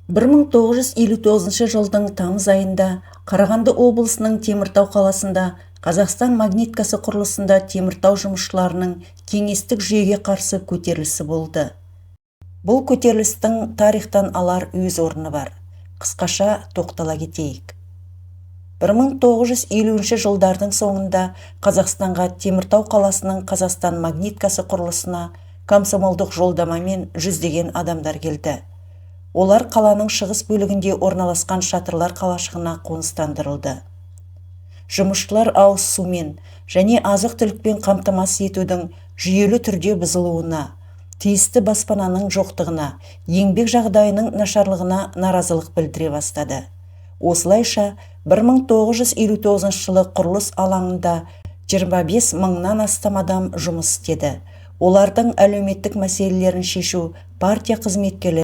1959 жылдың тамыз айында Қарағанды облысының Теміртау қаласында Қазақстан магниткасы құрылысында Теміртау жұмысшыларының кеңестік жүйеге қарсы көтерілісі болды. Бұл көтерілістің тарихтан алар өз орны бар. Қысқаша тоқтала кетейік. 1950 жылдардың соңында Қазақстанға Теміртау қаласының Қазақстан магниткасы құрылысына комсомолдық жолдамамен жүздеген адамдар келді. Олар қаланың шығыс бөлігінде орналасқан шатырлар қалашығына қоныстандырылды. Жұмысшылар ауыз сумен және азық-түлікпен қамтамасыз етудің жүйелі түрде бұзылуына, тиісті баспананың жоқтығына, еңбек жағдайының нашарлығына наразылық білдіре бастады. Осылайша, 1959 жылы құрылыс алаңында 25 мыңнан астам адам жұмыс істеді. Олардың әлеуметтік мәселелерін шешу партия қызметкерлері